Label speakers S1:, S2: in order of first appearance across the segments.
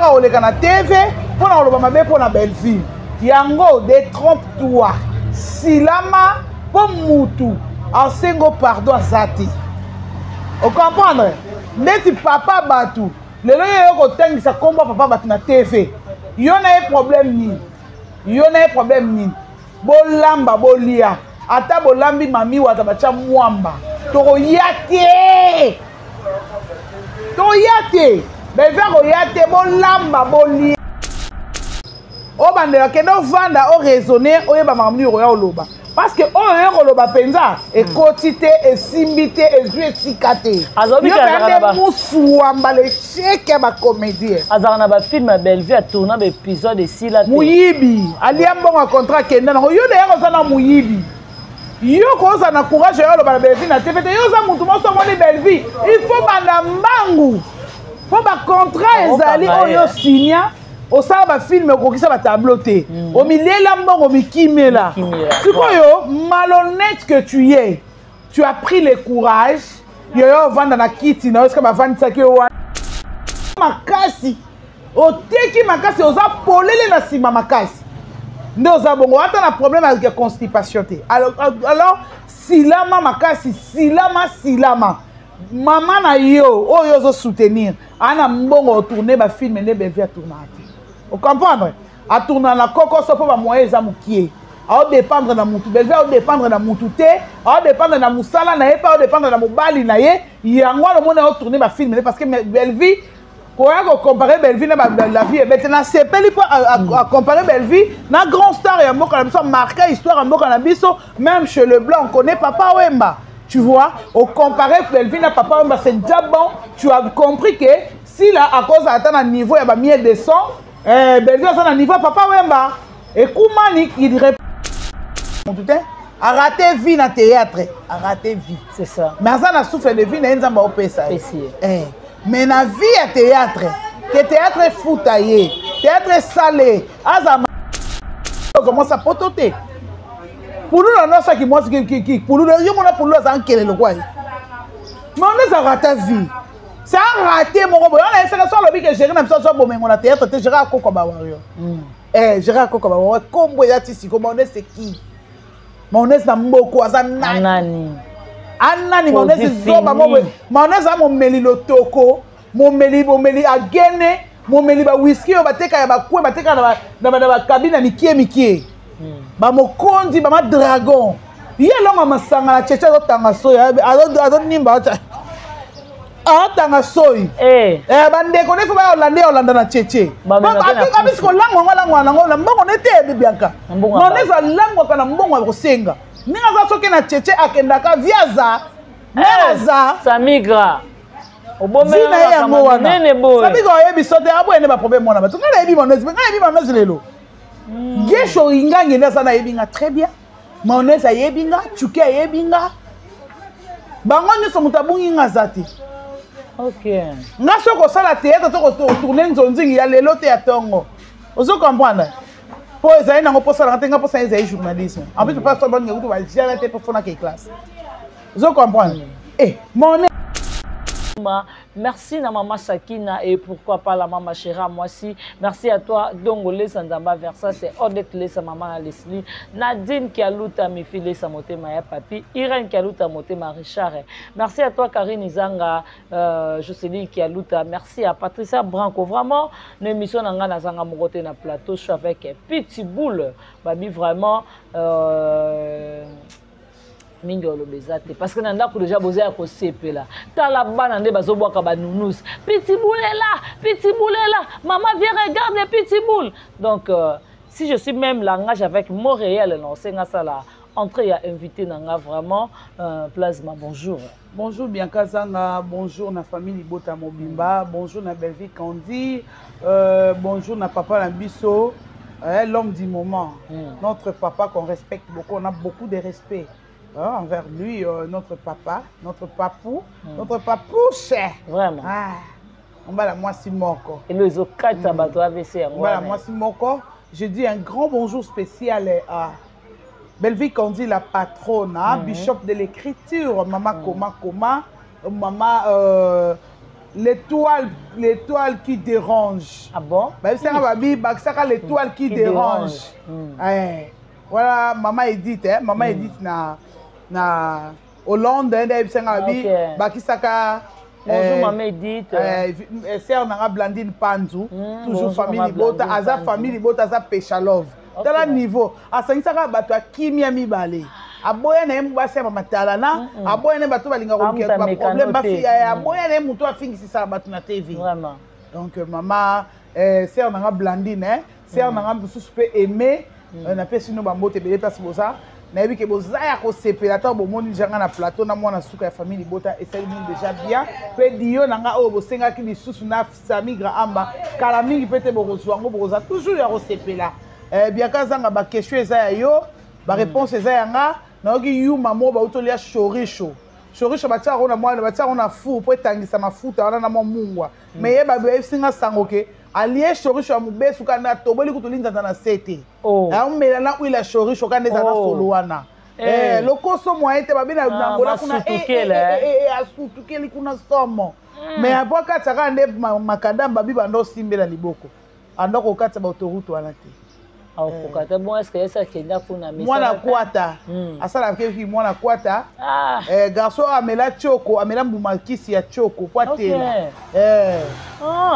S1: Kaka koleka na TV mpo na koloba mabe mpo na Bellevue. Yango détrompe toi. Silama mpo mutu asengo pardon aza te. Ocomprendre? Ndeti papa bato lelo ye yo kotangisa nkombo ya papa bato na TV. Yo na ye problème nini? Yo na ye problème nini? Bolamba bolia ata bolambi mami wata batya mwamba tokoya te toya te beve akoya te bolamba bolia obandela kende ovanda oraisonne oyeba makambo nini okoya oloba parce que oyo oye koloba mpenza ekoti te esimbi te ezwi esika te yo mpenza nde musuwa mbala echec ya bacomédien
S2: azalaka na bafilme ya bellevue atourna baépisode esila
S1: te moyibi alia mbongo ya contrat akenda nango yo deyaka oza na moyibi yo kozala na courage ya oloba na bellevue na tv te yo oza motu moso omoni bellevue il faut banda mbangu mpo bacontrat ezali oyo signa osala bafilme okokisa batableau te omilela mbongo omikimela sikoyo malhonnête que tu es, tu as pris le courage yoyo ovanda na kiti na yo esika bavandisaki yo wana makasi oteki makasi oza polele na nsima makasi nde oza bongo ata na problème ya constipation te. Alors silama makasi, silama, silama. Mama na yo oyo ozosoutenir ana mbongo otourne bafilme nde Bellevue atournaka te, ocomprendre? Atourna na kokoso mpo bamoyen eza mokie, aodépendre na mutu. Bellevue aodépendre na mutu te, aodépendre na mosala na ye mpe aodépendre na mobali na ye. Yango wana omoni aotourne bafilme ne parce que Bellevue koya kocompare Bellevue na la vie ebete. Nasepeli mpo acompare Bellevue na grand star ya mboka na biso, amarka histoire ya mboka na biso. Même chez le blanc on connaît Papa Wemba, tu vois. Ocompare Bellevue na Papa Wemba, c'est déjà bon. Tu as compris que si là à cause ata na niveau ya bamiel de son, eh, Bellevue aza na niveau ya Papa Wemba. Ekumani il motu te araté vie na théâtre, araté vie.
S2: C'est ça.
S1: Mais aza na souffle de vie na ye, Nzambe aopesa ye. Eh. Mais na vie ya théâtre ke théâtre efuta ye, théâtre esale aza ozwa mwasi apoto te. Pululu anasaki mwasi pululu yo mona pululu aza nkele lokwa ye, mais on ezalaka ta vie, c'est un raté moko boye wana. Esaka so alobi ke géri na biso azwa bomengo na théâtre te. Géri akokwa bawario, eh, géri akokwa bawario kombo eza ti siko. Maonese c'est qui? Maonese na mboko aza nani? Anani maonese zoba mo boye. Maonese aza momeli lotoko, momeli, momeli agene, momeli bawiski oyo bateka ya bakwe, bateka na bakabine ya mikie mikie, bamokonzi bamadragon. Ye elongo masanga na cheche azotanga soyi, azonimba, aotanga soyi. Bandeko nde fo baya olanda ye, olanda na cheche abisi kolangwa yango, alangwaka nango na mbongo nde te. Bianka maonese alangwaka na mbongo ya kosenga ndenge aza soki na cheche akendaka vi aza mere aza
S2: Samigra.
S1: Vi na ye yango wana. Samigra oyebi so te aboye nde baproblème wana bato. Ngai nayebi maonese mpe ngai nayebi maonese lelo. Gesho ingange nde aza nayebi nga très bien. Maonese ayebi nga, Chuki ayebi nga, bango nyonso moto abungi nga aza te. Nga soki kosala théâtre to kotourne nzonzingi ya lelo te ya ntongo, ozo comprendre, mpo ezali nango mposalanga te. Nga mposala ezali journalisme. En plus papa so baninga kutu bajala te mpo fonaka classe, ozo comprendre? Eh, mon
S2: Merci na maman Sakina et pourquoi pas la maman Chera Mwasi. Merci à toi Dongo Lesa Nzamba Versa, c'est Odette Lesa maman na Leslie. Nadine Kialuta Mifi Lesa Motema ya Papi, Irène Kialuta Motema Richard. Merci à toi Karine Izanga, Jocelyne Kialuta. Merci à Patricia Branco. Vraiment, l'émission na nga na zanga mokote na plateau, je suis avec Petit Boule. Babi vraiment mingi oloba eza te parce que na ndako deja boza ya kosepela. Tala bana nde bazobwaka banunus pitibulela pitibulela, mama viens regarde les pitbull. Donc si je suis même langage avec mot réel na osenga sala entrée ya invité na nga vraiment Plasma, bonjour.
S1: Bonjour Bianca Zanga, bonjour na famille Libota Mobimba, bonjour na Bellevue Candy, bonjour na papa na biso, l'homme du moment, notre papa qu'on respecte beaucoup, on a beaucoup de respect, hein, envers lui, notre papa, notre papou, notre papouche.
S2: Vraiment.
S1: Ah, mbala mwasi moko.
S2: Elo ezokata bato AVC yango.
S1: Mbala
S2: wana.
S1: Mwasi moko, je dis un grand bonjour spécial à Bellevue Candy, la patronne, hein, bishop de l'écriture, Mama Koma Koma, Mama L'étoile, l'étoile qui dérange.
S2: Ah bon?
S1: Bayebisaka babi bakisaka l'étoile qui dérange. Eh, voilà mama Edith, eh, mama Edith na Hollande nde ayebisanga babi bakisaka.
S2: Bonjour maman Edith.
S1: Sœur nanga Blandine Panzu, toujours famille libota, aza famille libota, aza Peshalove. Tala niveau, asangisaka bato ya kimia mibale. Aboya na ye basi ya bamatalana, aboya na ye bato balingaka kolukela baproblème, aboya na ye moto afingisisaka bato na TV.
S2: Vraiment.
S1: Donc mama sœur nanga Blandine, sœur nanga mosusu mpe aimé, napesi no bambote ebele mpasi boza. Nayebi ke boza ya kosepela ntango bomoni déjà nga na plateau na mwana suka ya famille libota, esali bino déjà bien. Mpe dio na nga oyo bosengaki lisusu na Sami Grahamba, kala mingi mpe te bokozwa yango, bokoza toujours ya kosepela. Biaka azanga baquestion eza ya yo, baréponse eza ya nga. Nayoki yuma moko bauti olia chorisho. Chorisho batiaka ngo na mwana, batiaka ngo na four mpo etangisa mafuta wana na mwa mungwa. Mais ye bayebisi nga sango ke alie chorisho ya mobesu kaka nde atoboli kutu linzanza na se te. Aomela na huile ya chorisho kaka nde eza na solo wana. Lokoso moyen te, babi na Angola kuna asutukeli kuna somo. Mais apo akatisa kaka nde makadam, babi banda osimbela liboko, anda kokatisa baautoroute wana te.
S2: Akokoka te. Bon, est-ce que esi akenda kuna?
S1: Mwana kwata asalaka keki, mwana kwata, garçon oyo amela tioko, amela mbuma kisi ya tioko po atela.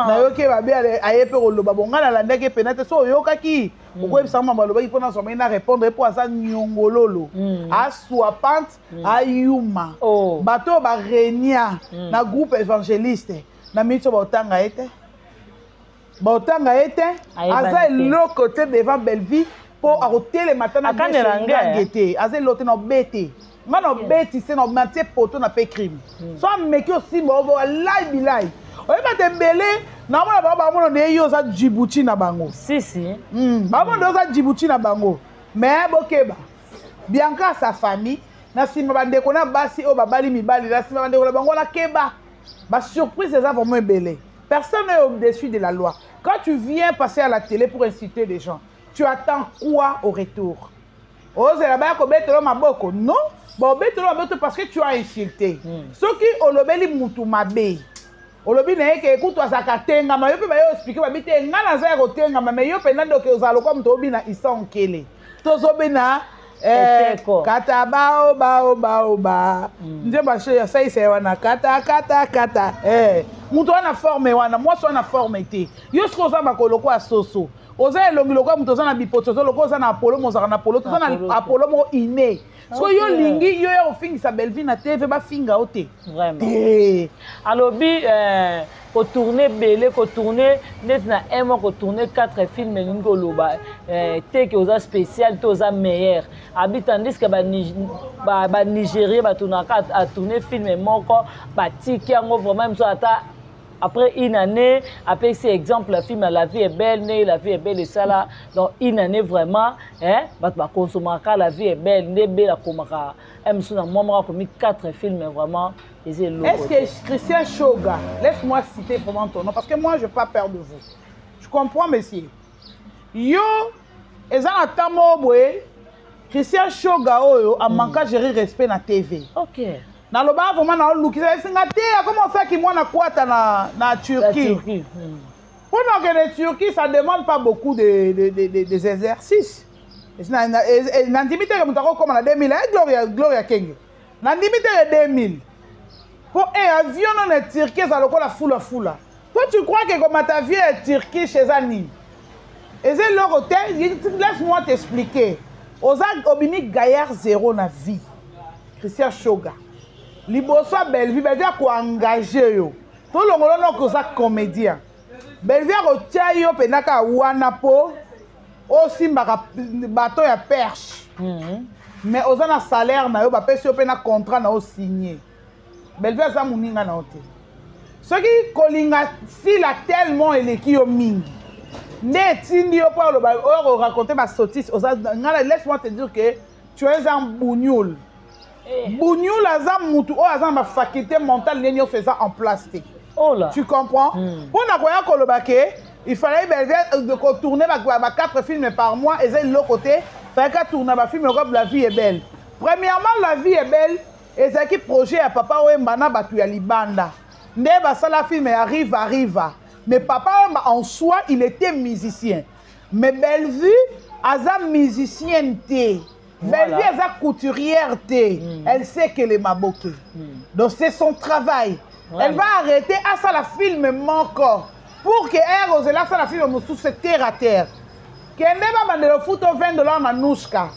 S1: Nayoki babe aye mpe koloba. Bon, ngai nalandaki epena te. So oyokaki, okoyebisanga mambo alobaki mpo nazwa mai na répondre mpo aza nyongololo, aswa pante, ayuma. Bato oyo barenia na groupe évangéliste na miniti oyo baotanga ye te, baotanga ye te. Aza eloko te devant Bellevie mpo akotelema ta na ngange te. Aza eloko te na obe te, nga na obeti se na omatie poto na mpe crime. So ameki osimba alai bilai, oyeba te ebele naomona bango, bamona nde yo oza Djibouti na bango.
S2: Sisi.
S1: Bamona nde oza Djibouti na bango. Mais bokeba, Bianca sa famille na nsima, bandeko na basi oyo babali mibali na nsima, bandeko na bango wana, keba, basurprise eza vraiment ebele. Personne n'est au-dessus de la loi. Quand tu viens passer à la télé pour insulter des gens, tu attends quoi au retour? Ozela baya kobetela maboko? Non, baobetela maboko parce que tu as insulté. Soki olobeli mutu mabe, olobi na ye ke ekutu azalaka tengama, yo mpe baye oexpliquer, babi te ngai naza ya kotengama, mais yo mpenza ndoki, ozala lokwa moto obina isa nkele, tozobina kata bao bao bao ba nzembo asalisa ye wana, kata kata kata. Moto wana forme wana, mwasi wana forme te. Yo soki oza makolo lokola soso, oza elongi lokola moto oza na bipoti, oza lokola oza na apolo, mozalaka na polo, toza na apolo moko ine. Soki yo olingi yo ya kofingisa Bellevie na TV, bafinga yo te.
S2: Vraiment, alobi kotourne ebele, kotourne neti na un mois kotourne 4 film, elingi koloba te ke oza spécial te, oza meilleur. Abi tandis ke banigérien batournaka, atourne film moko, batiki yango vraiment mosu ata après une année. Apesi exemple la film La vie est belle, nde La vie est belle esala donc une année vraiment, hein, bato bakonsomaka La vie est belle, nde bele akomaka mosu na mwa moko akomi 4 films, vraiment eza eloko.
S1: Est-ce que Christian Shoga, laisse-moi citer vraiment ton nom, parce que moi je n'ai pas peur de vous, je comprends monsieur. Yo eza na ntango moko boye, Christian Shoga oyo amanka gérer respect na TV. Nalobaka vraiment na olukisa esinga te, akoma osalaki mwana kwata na Turquie. Mpona okende Turquie, ça demande pas beaucoup des exercices. Nandimi teke moto akokoma na 2000. Gloria, Gloria Kenge, nandimi teke 2000 mpo e avion no na Turquie eza lokola fulafula. Po tu crois ke komata avion ya Turquie eza nini? Eza eloko te. Laisse-moi t'expliquer. Oza obimi gaillard zéro na vie. Christian Shoga, liboso ya Bellevue, Bellevue akoengage yo, tolongolo noko oza comédien, Bellevue akotia yo mpenza kaka wana mpo osimbaka bato ya perche. Mais oza na salaire na yo, bapesi yo mpe na contrat na yo signé. Bellevue aza moninga na yo te. Soki kolinga sila tellement eleki yo mingi nde etindi yo mpo oloba oyo koraconte basotise oza ngala, laisse moi te dire que tu es un bougnoul. Bougnoul aza mutu oyo aza na bafaculté mentale nde nyonso eza en place te.
S2: Oh là.
S1: Tu comprends? Mpona koya koloba ke il fallait Bellevue kotourner ba 4 films par mois, eza eloko te, fallait katourner bafilm comme La vie est belle. Premièrement, La vie est belle ezalaki projet ya Papa Wemba na bato ya libanda. Nde basala film ya Riva Riva. Mais Papa Wemba en soi, il était musicien. Mais Bellevue aza musicienne te. Voilà. Bellevue aza couturière te. Elle sait qu'elle est maboke. Donc c'est son travail. Vraiment. Elle va arrêter asala film moko pour que air ozela asala film mosusu, c'est terre à terre. Kende babandela ofuta 20 $ na Nushka.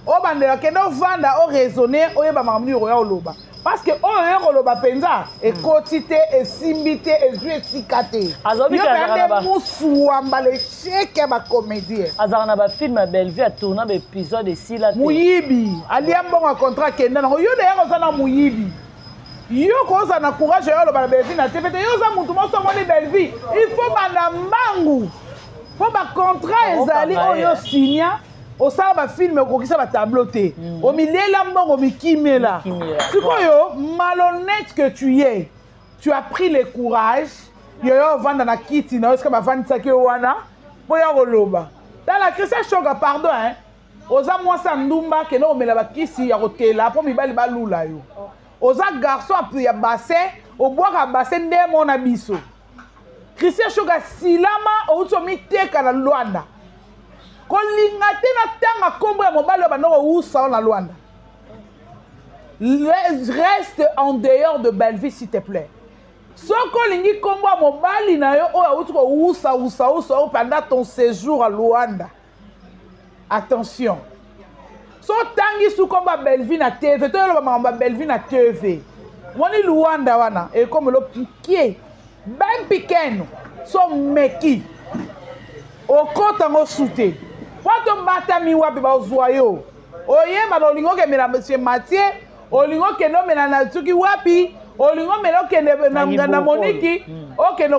S1: Obandela, kende ovanda, oraisonner, oyeba makambo nini okoya oloba, parce que oyo oyo koloba mpenza ekoti te, esimbi te, ezwi esika te.
S2: Azobi
S1: yo
S2: ke azalaka na
S1: mpe musuwamba, l'échec ya bacomédien.
S2: Azalaka na bafilm ya Bellevue, atourna baépisode, esila te.
S1: Moyibi, alia mbongo ya contrat, akenda nango. Yo deyaka oza na moyibi, yo kozala na courage oyo oloba na Bellevue na TV te. Yo oza mutu moso, omoni Bellevue, il faut banda mbangu mpo bacontrat ezali
S2: Okanga ye.
S1: Oyo osinya, osala bafilm, okokisa batableau te, omiliela mbongo, omikimela.
S2: Mikimela.
S1: Sikoyo, malhonnête que tu es, tu as pris le courage yoyo ovanda na kiti na yo esika bavandisaki yo wana mpo ya koloba. Tala, Christian Shoga, pardon, hein? Oza mwasi ya ndumba, kende komela bakisi ya kotela mpo mibali balula yo. Oza garçon ya bassin, obwaka bassin nde mona biso. Christian Shoga, silama, outi omiteka na Lwanda. Kolinga te natanga nkombo ya mobali oyo banda kowusa yo na Lwanda. Reste en dehors de Bellevue, s'il te plaît. Soki olingi nkombo ya mobali na yo oyo awuti kowusa wusa wusa oyo pendant ton séjour à Luanda, attention, so otangi su nkombo ya Bellevue na TV to yoloba makambo ya Bellevue na TV, moni Luanda wana ekomelo mkie bempikeno. So meki okota ngo su te po tobatami wapi, bazwa yo, oyeba na olingi okemela monsieur Mathieu, olingi okende omela na soki wapi, olingi omela okende na Moniki, okende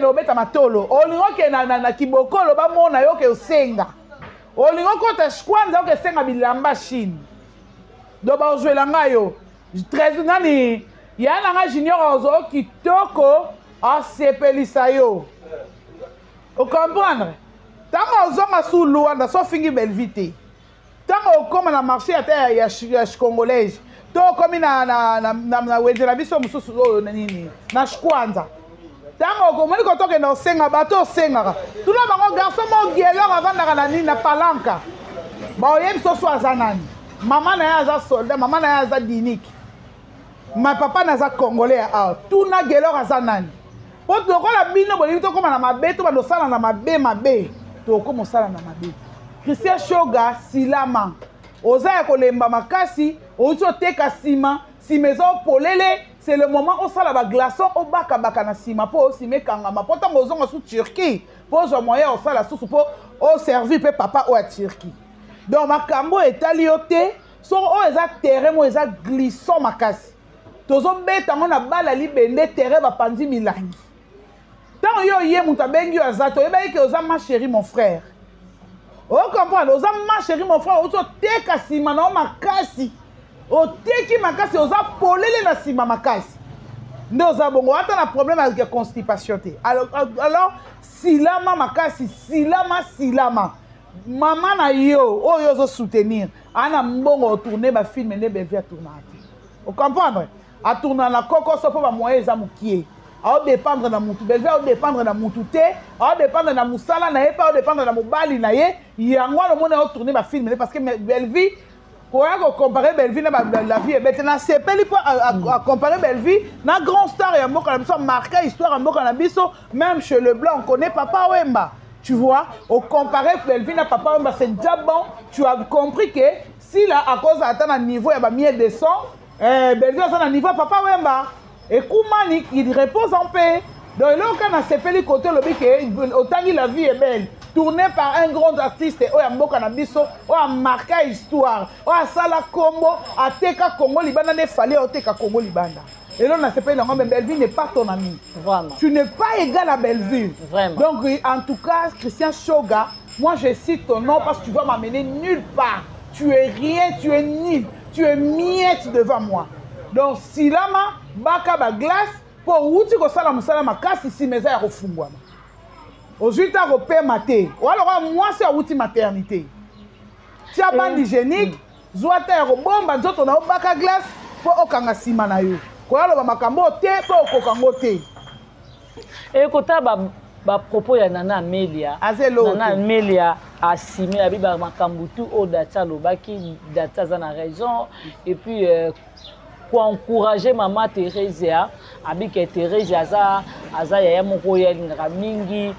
S1: kobeta matolo, olingi okende na Kibokolo, bamona yo oke osenga, olingi okota kwanza okesenga bilamba Chine. Donc bazwela ngai yo très nani ya na nga junior azwa kitoko, asepelisa yo, ocomprendre. Ntango ozonga su Luanda, so ofingi Bellevue te, ntango okóma na marché ata ya congolaise to okomi na wenze na biso mosusu oyo nini na Shkwanza, ntango omoni koto okende osenga bato, osengaka, tuna bango garçon mo Gelor avandaka na nini na Palanka, baoyebi so so aza nani. Mama na ye aza soldat, mama na ye aza dinike, ma papa na aza congolais ya awa. Tuna Gelor aza nani, po lokola bino bolingi tokóma na mabe, to bando osala na mabe mabe, tokóma osala na mabe. Christian Shoga, silama, oza ya kolemba makasi, outi oteka nsima, nsima eza opolele. C'est le moment osala baglaçon, obakabaka na nsima mpo nsima ekangama, mpo ntango ozonga su Turquie, mpo ozwa moyen osala susu mpo oservir mpe papa oyo ya Turquie. Donc makambo oyo etali yo te. Soko oyo eza terrain moko eza glissant makasi, tozobeta yango na bala libende, terrain bapanzi milangi. Ntango yo ye moto abengi yo aza te, oyebaki ke oza ma chérie, mon frère, ocomprendre, oza ma chérie, mon frère, outi oteka nsima na yo makasi, oteki makasi, oza polele na nsima makasi nde oza bongo, ata na problème ya constipation te. Alors silama makasi, silama, silama. Mama na yo oyo ozosoutenir ana mbongo otourne bafilm nde Bellevue atournaka te, ocomprendre, atourna na kokoso mpo bamoyen eza mokie, aodépendre na mutu. Bellevue aodépendre na mutu te, aodépendre na mosala na ye mpe aodépendre na mobali na ye. Yango wana omoni aotourne bafilm ne, parce que Bellevue, koya kocompare Bellevue na La vie ebete, nasepeli mpo acompare Bellevue na grand star ya mboka na biso, amarka histoire ya mboka na biso. Même chez le blanc, on connaît Papa Wemba, tu vois. Ocompare Bellevue na Papa Wemba, c'est déjà bon. Tu as compris que si là, à cause ata na niveau ya bamiel de son, Bellevue aza na niveau ya Papa Wemba ekumani, il repose en paix. Donc eloko kaka nasepeli kote olobi ke otangi La vie est belle, tourné par un grand artiste oyo ya mboka na biso, oyo amarka histoire, oyo asala kombo, ateka Congo libanda nde Fally aoteka Congo libanda. Eloko nasepeli nango, mais Bellevue n'est pas ton ami.
S2: Vraiment.
S1: Tu n'es pas égal à Bellevue.
S2: Vraiment.
S1: Donc en tout cas, Christian Shoga, moi je cite ton nom parce que tu vas m'amener nulle part. Tu es rien, tu es nul, tu es miette devant moi. Donc silama, baka baglace mpo outi kosala mosala makasi, nsima eza ya kofungwama, ozwi ta kopema te, oya lokola mwasi awuti maternité. Tia bande hygiénique, zwa ta ya kobomba nzoto na yo, baka glace mpo okanga nsima na yo. Koya loba makambo oyo te mpo okoka ngo te.
S2: Ekota ba ba propos ya Nana Amelia.
S1: Azelo.
S2: Nana Amelia asime abi ba makambo tout oyo Daty alobaki, Daty aza na raison et puis koencourager mama Theresia, abi ke Theresia aza aza yaya moko oyo alingaka mingi.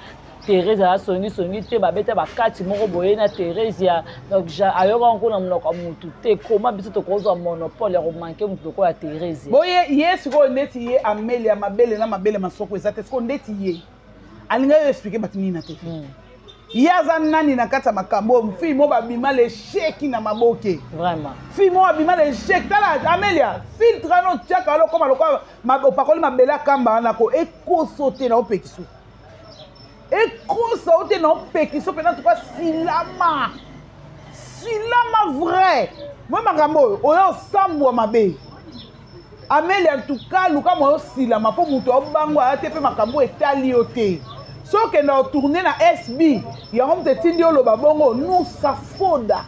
S2: Therese aza songi songi te, babeta bakati moko boye na Theresia, donc ayoka yango na monoko ya mutu te. Koma biso tokozwa monopole ya komanke mutu lokola Theresia?
S1: Boye ye sikoyo ndeti ye Amelia mabele na mabele masoko eza te. Sikoyo ndeti ye alinga yo explike bato nini na te? Ye aza nani na kati ya makambo oyo? Fille mo babima lesheki na maboke.
S2: Vraiment.
S1: Fille mo babima lesheki. Tala Amelia, filtre wana otiaka wana okoma lokola opakoli mabele akamba wana ko ekoso te na opekiso. Ekosa yo te na opekiso mpena tuka silama. Silama vrai. Moi makambo oyo oyo osambwa mabe. Amelia en tout cas luka moyo osilama mpo moto aobango aya te mpe makambo etali yo te. Soki okenda otourne na SB, yango moto etindi oloba bongo, nous safoda.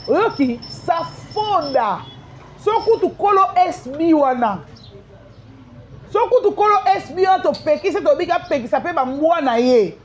S1: Oyoki safoda. Soki kutu kolo SB wana. Soki kutu kolo SB wana topekisi, tobiki apekisa mpe bambwa na ye.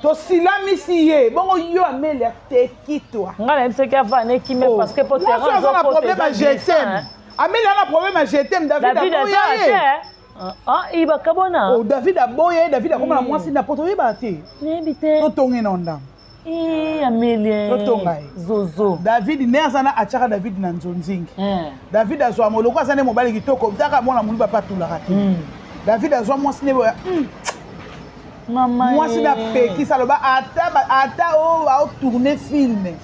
S1: Tosilamisi ye bongo yo Amelia tekitwa.
S2: Nga nayebisaki avana ekime
S1: Oh.
S2: parce que po
S1: Mwasi
S2: terrain
S1: aza na
S2: azokota
S1: problème ya
S2: eza glissant,
S1: GSM.
S2: hein.
S1: Amelia na problème ya GTM, David
S2: David
S1: aboya
S2: aza
S1: ye.
S2: te. Ah, ah, ibakabona.
S1: Oh, David aboya ye, David akoma na mwasi na poto oyeba te.
S2: Nayebi te.
S1: Totonge na ndambo.
S2: Eh, Amelia.
S1: Totonga ye.
S2: Zozo.
S1: David ne aza na atiaka David na nzonzingi.
S2: Eh.
S1: David azwa moloko aza nde mobali kitoko, taka mwana moluba pe atulaka te. David azwa mwasi nde boya.
S2: Mama
S1: Mwasi
S2: ye.
S1: na pekisa aloba ata ba, ata oyo aotourne film.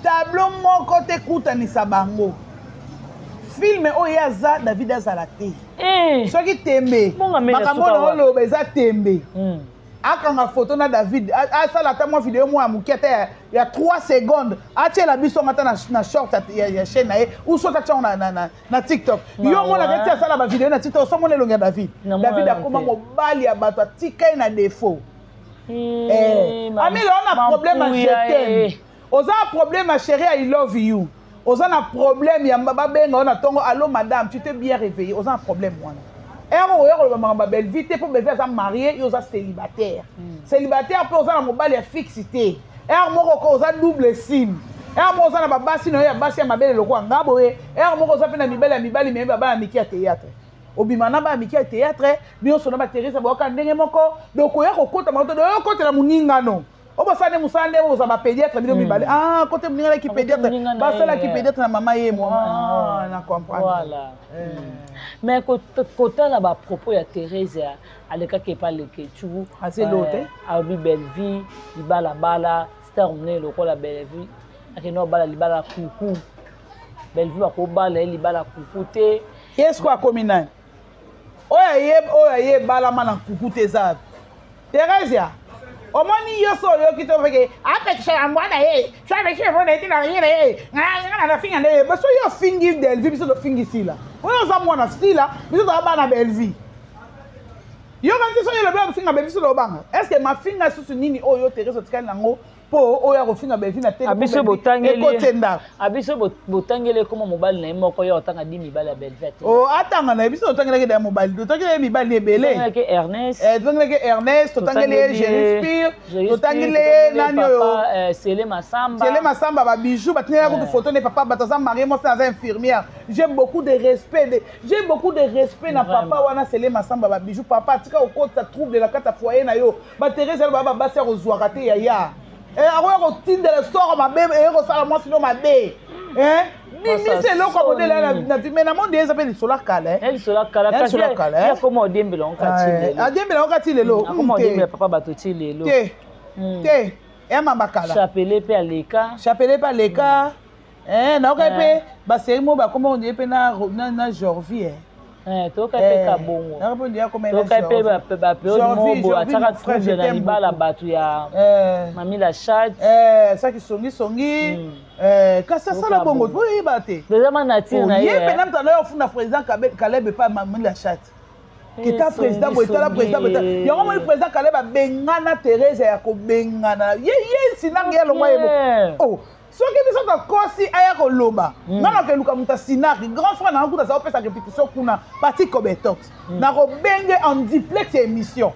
S1: Tableau moko te kutanisa bango. Film oyo ye aza David azala te.
S2: Eh.
S1: Soki tembe.
S2: Bonga mela
S1: Makambo
S2: suka
S1: oyo
S2: wapi?
S1: oloba eza tembe. Akanga photo na David, asala ata mwa video mwa ya moke ata ya 3 secondes, atiela biso ata na short ya chaîne na ye, ou soit atia na TikTok.
S2: Ma
S1: Yo mona
S2: ouais.
S1: kati asala ba video na TikTok, so mona elongi ya David.
S2: Na mona
S1: David
S2: elongi
S1: akoma
S2: te.
S1: mobali ya bato, atika ye na défaut.
S2: Eh,
S1: Amela, on a
S2: ma
S1: problème à
S2: mpuya,
S1: je t'aime.
S2: eh.
S1: Oza problème à chérie, I love you. Oza na problème ya babenga na tongo, allo madame, tu t'es bien réveillée. Oza na problème wana. Ero oyo koloba makambo ya Bellevue te, po Bellevue aza marié, yo oza célibataire. Célibataire pe oza na mobali ya fixe te. Ero moko ko oza double sim. Ero moko oza na babasi na yo ya basi ya mabele lokola nga boye. Ero moko oza pe na mibali ya mibali, mais ba bana miki ya théâtre. Obima na bana miki ya théâtre, nyonso na ba Theresa boyoka ndenge moko, donc oya kokota makoto, donc oya kokotela moningano. Oyo basala nde mosala nde oyo ba pédiatre bino mibale. Ah, kote moninga na ki
S2: Kote
S1: pédiatre.
S2: moninga na
S1: Basala
S2: ye,
S1: ki
S2: yeah.
S1: pédiatre na mama ye, moi.
S2: Ah.
S1: Ah, na comprendre.
S2: Voilà. Mais kotala ba propos ya Theresa, alekaki epa Leketchou.
S1: Azelo te.
S2: Alobi Bellevue, libala bala, star monene lokola Bellevue. Akende obala libala kuku. Bellevue bakobala ye libala kuku te.
S1: Ye siko akomi nani? Oyo aye, oyo aye balama na kuku te eza. Theresia, omoni yo so oyoki to feke, apekisa ya mwana ye, so apekisa ya mwana ye, tina ye na ye, nga, nga na finga nde ye. Baso yo fingi Bellevue, biso to fingi Sila. Oyo oza mwana Sila, biso toza bana Bellevue. Yo kanti so yo lobi ofinga Bellevue, biso tobanga. Est-ce que mafinga susu nini oyo Therese otikali nango po oyo akofinga Bellevue na tele,
S2: Ah, biso
S1: po Bellevue
S2: botangeli
S1: ekoti ndako.
S2: Ah, biso botangeli ekoma mobali na ye moko, yo otanga di mibali ya Bellevue te.
S1: Oh, atanga na ye, biso totangelaki na ye mobali, totangelaki ye mibali ebele.
S2: Totangelaki Ernest.
S1: Totangelaki Ernest, totangeli ye
S2: Totangeli ye
S1: Jerry Spear,
S2: Jerry Spear,
S1: totangeli ye
S2: totangeli ye
S1: nani oyo?
S2: papa, Sele Masamba.
S1: Sele Masamba, ba bijoux, batinelaki kutu photo ne papa, bato aza marié, mwasi aza infirmière. J'ai beaucoup de respect, de, j'ai beaucoup de respect na papa
S2: Vraiment.
S1: wana Sele Masamba, ba bijoux. Papa, tika okotisa trouble na kati ya foyer na yo. Ba Therese, ba ba basi ya kozwaka te, yaya. Akoya kotindela sort mabe, kosala mwasi no mabe. Bimisa eloko ya modèle ya na vie, mais na monde eza pe lisolo ya kala, eh.
S2: Eh, lisolo ya kala,
S1: Eh, lisolo ya
S2: kasi
S1: kala, eh.
S2: ye akoma odiembela yango kati lelo.
S1: Adiembela yango kati lelo.
S2: Akoma odiembela papa bato ti lelo.
S1: Te. Te. Ya mamba kala.
S2: Chapelet pe aleka.
S1: Chapelet pe aleka. Nayoka pe ba série moko bakoma ondie pe na Jorvi, eh.
S2: Toyoka pe Kabongo.
S1: Nayoka pe ondie akoma na
S2: Toyoka pe
S1: Jorvi.
S2: ba période
S1: Jorvi,
S2: moko boye,
S1: Jorvi,
S2: atiaka
S1: mon frère,
S2: trouble
S1: je
S2: na
S1: t'aime
S2: libala
S1: beaucoup.
S2: bato ya Mami la chatte.
S1: Saki songi songi. Kasi asala
S2: Toyoka
S1: bongo,
S2: bongo.
S1: toyeba te.
S2: Déjà ma nature na
S1: Oh,
S2: ye,
S1: ye
S2: eh.
S1: mpe na moto anayo ofunda président Caleb epa Mami la chatte. Kita
S2: Eh,
S1: président
S2: songi,
S1: boye, tala président boye, tala.
S2: songi.
S1: Yango moni président Caleb abengana Therese ya kobengana. Ye, ye, sinange ya longwa ye moko.
S2: Yeah.
S1: Oh, Soki biso tokosi, aya koloba. Nga nakeluka moto asinari, grand frère nanga kuta aza kopesa répétition kuna, Pati Kobetox. Nakobenge en duplex ya émission,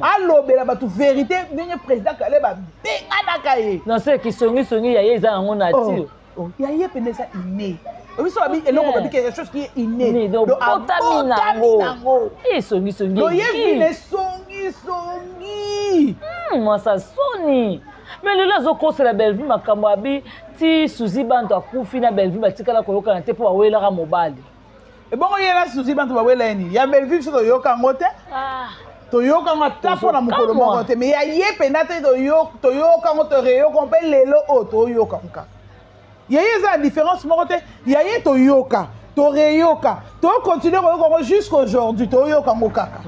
S1: alobela bato vérité ndenge président Kale babenganaka ye.
S2: Non, se kisongisongi ya ye eza yango nature.
S1: Oh, ya ye mpenza eza inné. Biso babi eloko babi quelque chose qui est inné.
S2: Donc botami nango esongisongi.
S1: Donc ye vine esongisongi.
S2: Mwasa soni, mais lelo azokosela Bellevue makambo. Abi ti Suzi Banto akufi na Bellevue batikala koyokana te mpo bawelaka mobali.
S1: Ebongo ye na Suzi Banto bawela ye nini? Ya Bellevue, biso toyoka yango te. Toyoka yango ata mpo na mokolo moko te, mais ya ye mpenza te. Toyoka yango, toreyoka mpe lelo oyo toyoka yango kaka. Ya ye eza na différence moko te. Ya ye toyoka, toreyoka, tocontinue koyoka yango jusqu'aujourd'hui, toyoka yango kaka.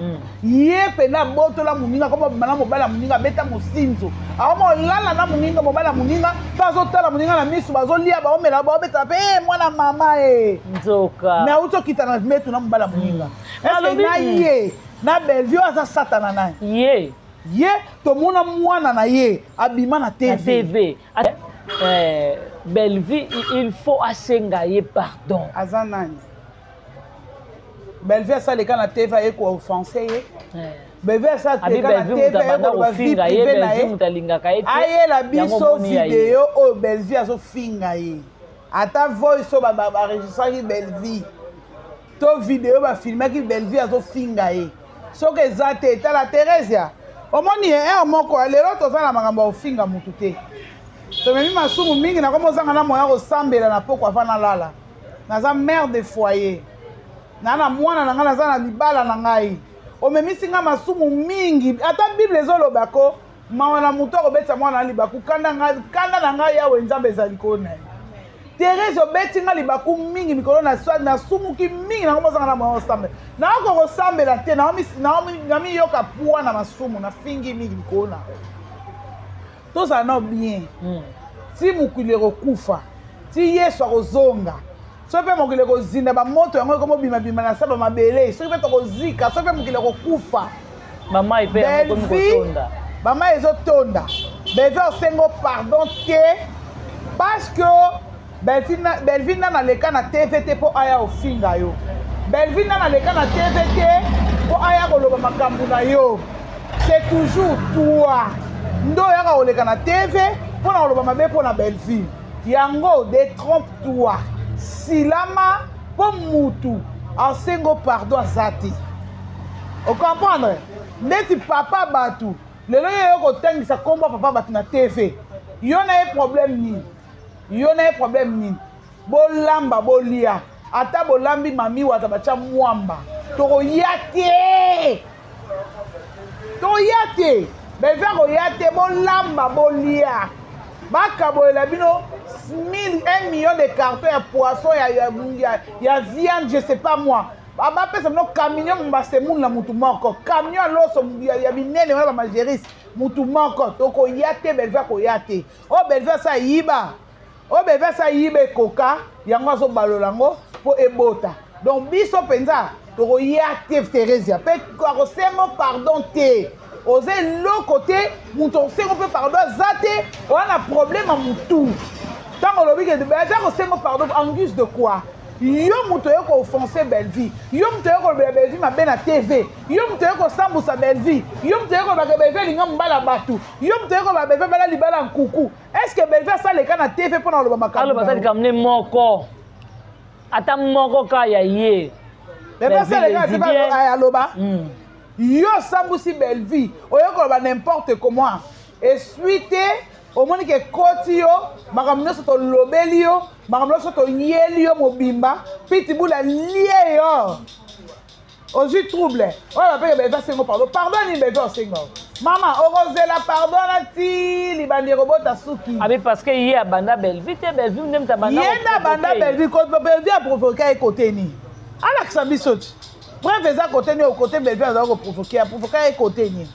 S1: Ye mpenza abotola moninga, koma bima na mobali ya moninga, abeta mosinzo, akoma olala na moninga, mobali ya moninga mpe azotala moninga na miso, bazolia, baomela, baobetala mpe e mwana mama e.
S2: Nzoka.
S1: Mais auti okita na mbetu na mobali ya moninga. Est-ce na ye na Bellevue aza satana na
S2: ye?
S1: Ye tomona mwana na ye abima na
S2: TV. TV. Bellevue, il faut asenga ye pardon.
S1: Aza nani? Bellevue asaleka na TV, aye kooffenser ye. Bellevue asaleka na TV, aye koloba vie privée na ye. Ayela biso video oyo Bellevue azofinga ye, ata voice oyo baregistraki Bellevue to video bafilmaki Bellevue azofinga ye. Soki eza te, tala Theresia, omoni ye heure moko. Lelo toza na makambo ya kofinga motu te. Tomemi masumu mingi, nakomi ozanga na moya kosambela na poko ava nalala. Naza mère de foyer, naa na mwana na ngai, naza na libala na ngai. Omemisi ngai masumu mingi. Ata Bible ezoloba ko mawa na motu akobetisa mwana na libaku. Kanda na ngai, Yawe Nzambe, ezali likolo na ye. Therese, obeti nga libaku mingi mikolo, nasumuki mingi. Nango mozanga na moya osambela, naoko kosambela te, namiyoka pwa na masumu, nafingi mingi likolo na. Tozala nao bien ti mokili ekokufa, ti Yesu akozonga. Soki mpe mokili ekozinda, bamoto yango ekomobimabima na sa bamabele, soki mpe tokozika, soki mpe mokili ekokufa.
S2: Bamai mpe yango ekomi kotonda.
S1: Bamai ezotonda. Bellevue osengo pardon te, parce que Bellevue nana aleka na TV te mpo aya ofinga yo. Bellevue nana aleka na TV te mpo aya koloba makambo na yo. C'est toujours toi nde oyaka koleka na TV mpo na koloba mabe mpo na Bellevue. Yango, détrompe toi, silama, mpo mutu asengo pardon aza te. Ocomprendre? Ndeti papa bato lelo ye yo kotangisa nkombo papa bato na TV, yo na ye problème nini? Yo na ye problème nini? Bolamba, bolia, ata bolambi mami waza batya mwamba, tokoya te, toya te. Bellevue akoya te. Bolamba, bolia, bakabolela bino 1 million de carton ya poisson, ya viande, je sais pas moi, bapesa bino camion basemule na mutu moko, camion ya loso ya minene wana, bamageris mutu moko. Tokoya te, Bellevue akoya te. Oyo Bellevue asa yiba, oyo Bellevue asa yiba ekoka yango, azobalola yango mpo ebota. Donc biso mpenza tokoya te. Theresia mpe akosengo pardon te, oza eloko te. Moto akosengo mpe pardon aza te. Oza na problème ya motu. Ntango olobi ke aza kosengo pardon, en guise de quoi? Yo moto oye kooffenser Bellevue, yo moto oye kolobela Bellevue mabe na TV, yo moto oye kosambusa Bellevue, yo moto oye kolobaka Bellevue alinga mobala bato, yo moto oye koloba Bellevue bala libala nkuku. Est ce que Bellevue asaleka na TV mpo na koloba makambo?
S2: Aloba ata likambo ne moko, ata moko ka ya ye.
S1: Bellevue asaleka na TV aloba? Yo osambusi Bellevue, oye koloba n'importe comment, esui te. Omoni ke ekoti yo makambo nyonso tolobeli yo, makambo nyonso toyeli yo mobimba. Pitbull alie yo, ozwi trouble oyo bapeke. Bellevue asengo pardon. Pardon nini Bellevue osenga? Mama, okozela pardon na ti libandi ekobota suki.
S2: Abi parce que ye abanda Bellevue te, Bellevue nde moto abanda.
S1: Ye nde abanda Bellevue. Bellevue aprovoke ye kote nini? Alakisa biso ti preuve eza kote nini? Okote Bellevue azala koprovoke, aprovoke ye kote nini?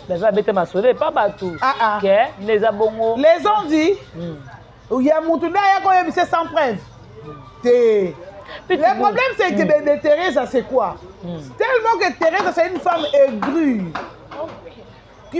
S2: Bellevue abete masolo epa bato ke nde eza bongo.
S1: Les ont dit ya mutu nde aya koyebisa sans preuve te. Le problème, c'est que de Teresa, c'est quoi? Tellement que Teresa, c'est une femme aigrie.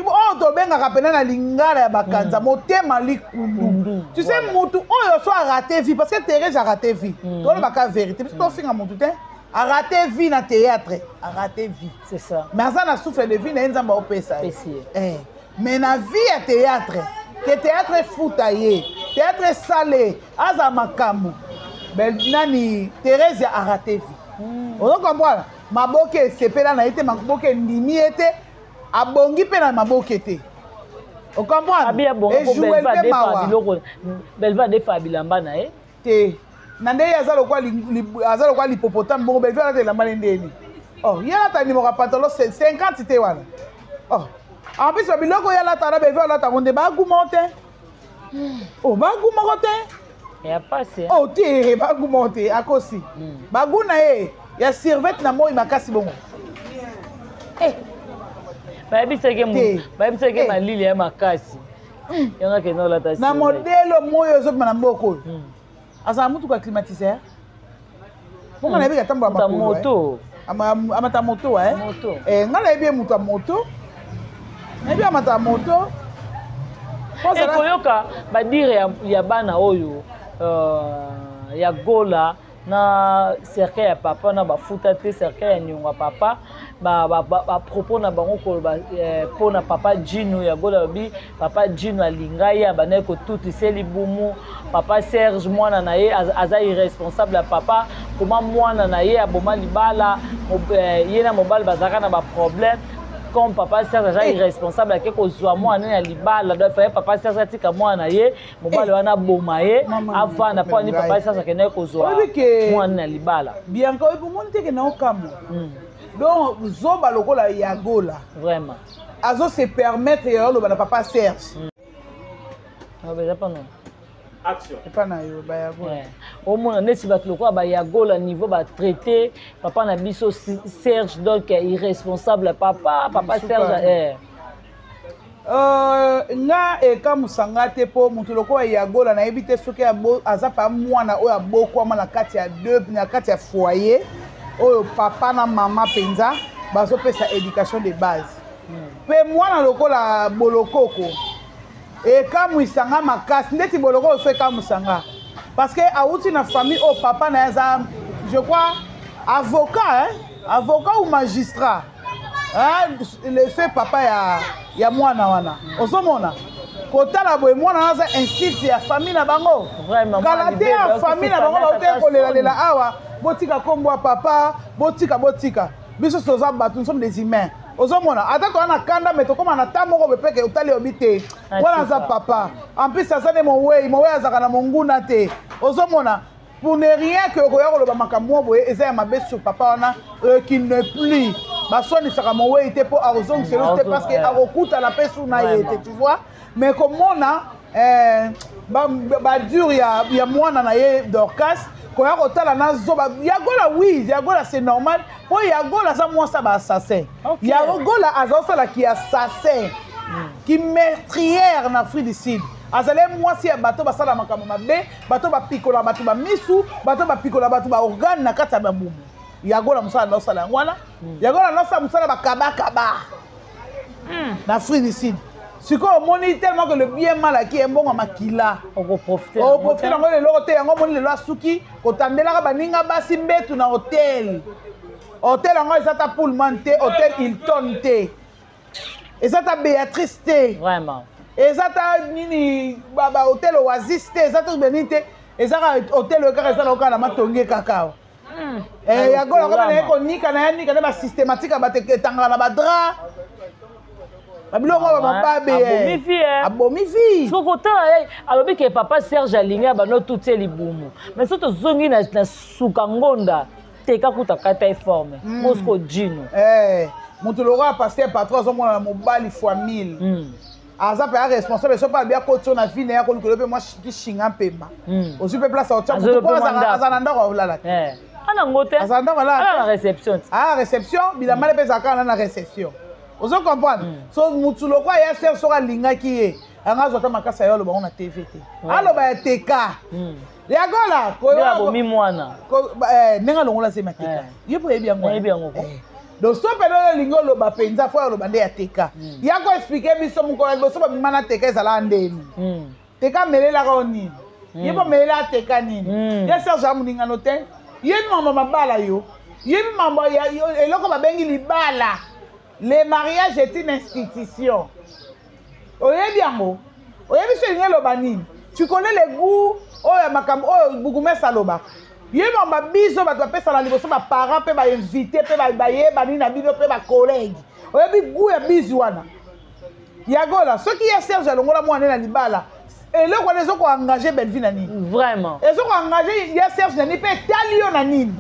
S1: Oyo tobengaka mpena na lingala ya bakanza motema likundu, tu sais, mutu oyo so araté vie, parce que Thérèse araté vie. Tolobaka vérité, biso tofinga mutu te. Araté vie na théâtre, araté vie.
S2: C'est ça.
S1: Mais aza na souffle de vie na ye, Nzambe aopesa ye.
S2: Pesi ye.
S1: Mais na vie ya théâtre, ke théâtre efuta ye, théâtre esale, aza makambo. Nani, Thérèse araté vie. Ozo comprendre? Maboke esepela na ye te, maboke endimi ye te, abongi mpe na maboke te, ocomprendre?
S2: Abi abonga po
S1: Ejouel
S2: Belva
S1: mpe
S2: adefa
S1: mawa.
S2: biloko, Belva adefa bilamba na ye.
S1: Te, na nde ye aza lokwa aza lokwa l'hippopotame bongo. Belvi alata elamba ne ndeni? Oh, ye alata nimoko ya pantalon 50 te wana. Oh, en plus babiloko ye alata na Belvi alata yango nde bagu moko te. Oh, bagu moko te.
S2: Ya pasi.
S1: Oh te, bagu moko te, akosi. Bagu na ye ya survêt na moi makasi bongo. Eh,
S2: bayebisaki
S1: Te.
S2: Bayebisaki
S1: Eh.
S2: malili ya makasi, yango akende olata
S1: Na
S2: survêt.
S1: modele moi ozobima na mboka oyo, azala mutuka climatiseur bongo. Nayebi atambola
S2: Moto ya
S1: makolo, eh.
S2: moto.
S1: Amata moto, eh.
S2: Moto.
S1: Eh, nga nayebi ye moto ya moto, nayebi amata ya moto. Po
S2: Ekoyoka badire ya bana oyo ya Gola na cercueil ya papa na bafuta te, cercueil ya niongo ya papa, bapropos na bango koloba mpo na papa Jino ya Gola. Alobi papa Jino alinga ye, abandaki kotutisa libumu. Papa Serge, mwana na ye aza irresponsable ya papa. Koma mwana na ye aboma libala, ye na mobali bazalaka na baproblème. Comme papa Serge aza irresponsable, ake kozwa mwana ya libala. Donc faye papa Serge atika mwana na ye, mobali wana aboma ye, avanda mpo ani papa Serge akendaki kozwa mwana na libala.
S1: Bianca, oyebi, omoni teke na okamwa. Donc zoba lokola Yagola
S2: vraiment
S1: azo se permettre ya oloba na papa Serge.
S2: Eza pano.
S1: Epa na yo Bayagola.
S2: Omona neti bato lokola Bayagola, niveau batraité papa na biso Serge, donc irresponsable papa Serge, eh.
S1: Nga ekamusanga te, mpo moto lokola Yagola, nayebi te soki aza pa mwana oyo abokwama na kati ya deux, na kati ya foyer oyo papa na mama mpenza bazopesa éducation de base. Mpe mwana lokola Bolokoko ekamwisanga makasi ndeti Bolokoko so ekamwisanga, parce que awuti na famille oyo papa na ye aza, je crois, avocat, hein? Avocat ou magistrat, hein? Le fait papa ya mwana wana, ozomona kotala boye, mwana wana aza insulte ya famille na bango. Kala te ya famille na bango bauti kolelalela awa: botika nkombo ya papa, botika, botika biso toza bato, nous sommes des humains. Ozomona, ata toza na kanda, me tokóma na ta moko boye peke otali obi te, wana aza papa. En plus aza nde mowei, mowei azalaka na monguna te. Ozomona, pour ne rien que okoya koloba makambo boye eza ya mabe sur papa wana, qui ne plus baswanisaka mowei te, mpo akozongiselo te, parce que akokutana mpe su na ye te, tu vois. Mais komona badure ya mwana na ye Dorcas, koya kotala na zoba Yagola. Oui, Yagola, c'est normal, mpo Yagola aza mwasi ya baassassin. Yagola aza osalaki assassin ki meurtrière na Afrique du Sud. Azali mwasi ya bato basala makambo mabe, bato bapikola bato bamisu, bato bapikola bato baorgane na kati ya babumu. Yagola mosala naosala yango wana. Yagola naosala mosala bakabakaba na Afrique du Sud. Sikoyo omoni, tellement que le bien mal acquis, embongo makila,
S2: okoprofite
S1: oprofite nango leloko te. Yango omoni lelo asuki kotandelaka baninga basi mbetu na hotel. Hotel yango eza ta Pullman te, hotel Hilton te, eza ta Béatrice te, eza ta nini, bahotel Oasis te, eza ta benini te, eza kaka hotel oyo kaka eza na kaka na Matonge kaka awa. Yagola koma na ye konika na ye, nika nde basystématique ya bato etangaka na badrap, babiloko oyo bamababe.
S2: Abomi vie.
S1: Abomi vie.
S2: Soki kotala ye, alobi ke papa Serge alingi abando tuti libumu, mais so tozongi na suka ngonda teka kuta kata ye forme mosco Jino.
S1: Moto lokola pasteur patron azomona na mobali fois 1000, aza mpe aresponsable. So mpe abi akoti so na vie na ye, akolukelo mpe mwa kishinga mpemba, ozwi mpe place aotya moto po aza na ndako aolala te.
S2: Ana ngo te.
S1: Aza na ndako alala.
S2: Ala na réception.
S1: Ah, réception, bilamba mpe ezalaka kaka na réception. Ozo comprendre? So mutu lokwa ya Serge, soki alingaki ye, anga azwa ata makasi ayo aloba ngo na TV te, aloba ya teka Yagola.
S2: Abomi mwana.
S1: Ndenge alongola zema teka, ye mpo oyebi yango.
S2: Nayebi yango.
S1: Donc so mpe oyo olingi oloba mpenza, fo oloba nde ya teka. Ya koexpliquer biso, mokolo ya liboso babima na teka ezalaka ndeni? Teka amelelaka o nini? Ye mpo amelela ateka nini? Ye Serge amoningano te, ye mambo mabala, yo yebi mambo eloko babengi libala. Le mariage est une institution, oyebi yango, oyebi so elingi eloba nini. Tu connais le goût oyo ya makambo oyo bourgmestre alobaka. Ye mambo biso bato bapesana liboso, baparent mpe bainvité mpe bayebani na bino mpe bacollègue, oyebi goût ya bizu wana. Yagola, soki ye Serge alongola mwana na libala, eloko wana ezokoengage Bellevie na nini?
S2: Vraiment.
S1: Ezokoengage ye Serge na nini mpe etali yo na nini?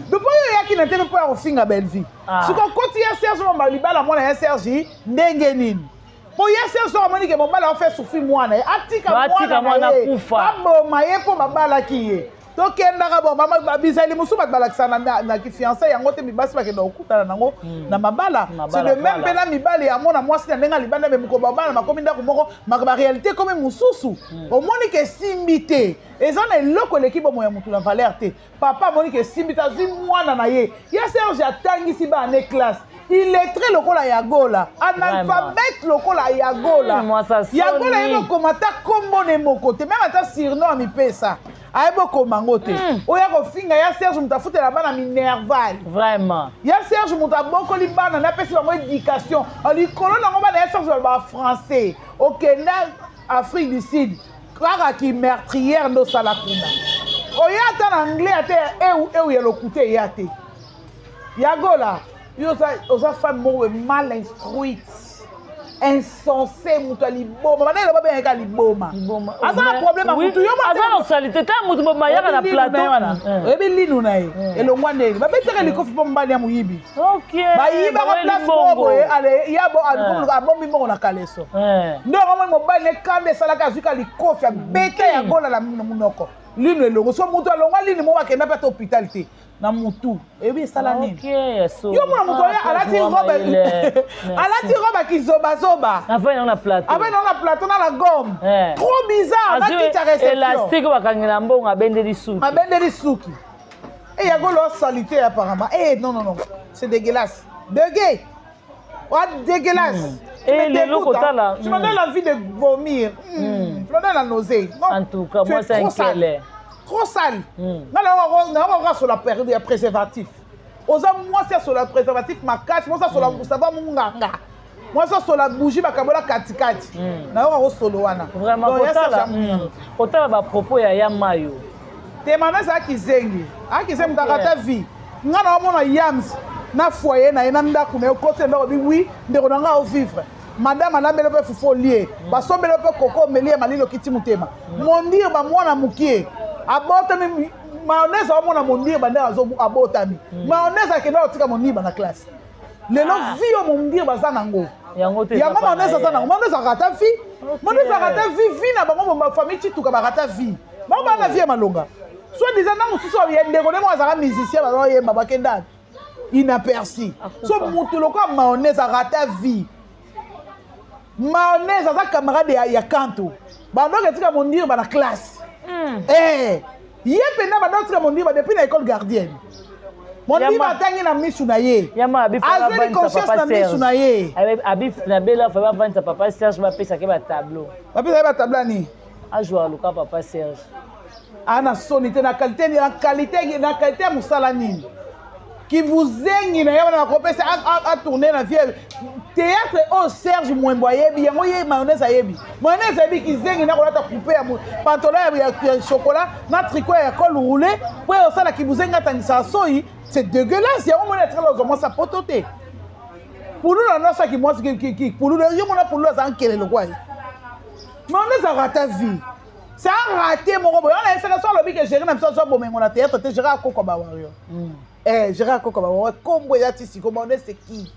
S1: Depuis oyo oyaki na te mpo ya kofinga Bellevie, soki okoti ye Serge mamba libala mwana ya Serge ndenge nini? Mpo ye Serge soki amoni ke mobali aofe souffrir mwana ye, atika mwana na ye, baboma ye mpo babalaki ye. Tokendaka bon, bizali mosusu bato balakisa na kifiancé yango te, mibasi bakenda kokutana nango na mabala. C'est de même mpe na mibali yango na mwasi na ndenge ya libanda. Me mokolo babala, bakomi ndako moko, baréalité ekomi mosusu. Omoni ke esimbi te, eza na eloko eleki bomo ya motu na valeur te. Papa amoni ke esimbi te, azwi mwana na ye. Ye Serge atangisi bana ne classe, illettré lokola Yagola, analphabète lokola Yagola. Yagola yebi okoma ata kombo ne moko te, même ata surnom amipesa ayebi okoma yango te. Oyo akofinga ya Serge, moto afutela bana minerval.
S2: Vraiment.
S1: Ya Serge, moto abokoli bana, napesi bango éducation likolo nango. Bana ya Serge balobaka français. Okenda Afrique du Sud, kaka ki meurtrière nde osala kuna. Oya ata na anglais, ata ya eu eu ya lokuta eya te. Yagola, yo oza femme moko mal instruite, insensé, moto ya liboma. Bana eloba bengaka liboma, aza na problème ya motu. Yo
S2: aza na salité te, motu bayaka na plateau.
S1: Oyebi linu na ye elongwa ndeni babetaka likofi mpo mobali ya moyibi, bayibaka place moko boye, yabo abombi mbongo na kaleso nde yango moi mobali ne kanda esalaka, azwika likofi, abeta Yagola na monoko, linu elongo. So moto alongwa linu moko, akenda mpe ata hôpital te na mutu, oyebi esala nini? Yo mona moto oyo alati robe, alati robe akizobazoba,
S2: avandi na plateau,
S1: avandi na plateau na la gomme trop bizarre na kiti ya réception.
S2: Élastique bakangela mbongo, abendeli suki.
S1: Abendeli suki e Yagolo salité apparemment. Eh non, non, non, c'est dégueulasse, dégueu, wa dégueulasse.
S2: Et lelo kotala,
S1: tu me donnes l'envie de vomir, tu me donnes la nausée.
S2: Non, en tout cas, moi, c'est un kele.
S1: Trop sale. Nga naoka sola période ya préservatif. Oza mwasi asola préservatif makasi, mwasi asola savon munganga, mwasi asola bougie bakabola katikati, nayoka kosolo wana.
S2: Vraiment, kotala bapropos ya mayo.
S1: Te, mama ezalaki zengi, aki zengi, moto akata vie. Nga na omona yams na foyer na ye, na ndako na ye, okoti na ndako bi wi, ndeko na nga ovivre, madame alambeli mpe fufu, olie, basombeli mpe koko, omeli ya malili, okiti motema mondire. Bamwana mokie abotami, mayonnaise aomona mondire bande abotami, mayonnaise akenda kotika mondire na classe. Lelo vie oyo mondire baza nango,
S2: yango
S1: mayonnaise aza nango. Mayonnaise akata vie, mayonnaise akata vie, vie na bango bafamille Cituka bakata vie bango, baa na vie ya malonga. Soit disant na mosusu ya ndeko ndenge azalaka musicien, bazoyemba, bakenda inaperçu. So motu lokola mayonnaise arata vie. Mayonnaise aza camarade ya kanto, bandoki etika mondire bana classe. Eh, ye mpenza bandoki etika mondire ba depuis na école gardienne. Mondire atangi na misu na ye, azweli conscience na misu na ye.
S2: Na bela fa bavandisa papa Serge, bapesaki batableau.
S1: Bapesaki batableau ani?
S2: Azwaka luka papa Serge.
S1: Ana soni te na qualité, na qualité, na qualité ya mosala nini kibuzengi na ye wana bakopesa atourne na vie théâtre oyo. Serge Mwembo ayebi yango, ye mayonnaise ayebi, mayonnaise ayebi kizengi na kolata coupe ya pantalon ya chocolat na tricot ya col roulé mpo osala kibuzengi, atangisaka soyi. C'est dégueulasse. Yango moni atikala ozwa mwasi apoto te. Pululu anosaki mwasi pululu, yo mona pululu aza nkele lokwa ye. Mayonnaise arata vie, c'est un raté moko boye wana. Esaka so alobi ke géri na biso azwa bomengo na théâtre te. Géri akokwa bawario, eh, géri akokwa bawario, kombo eza ti siko. Mayonnaise, c'est qui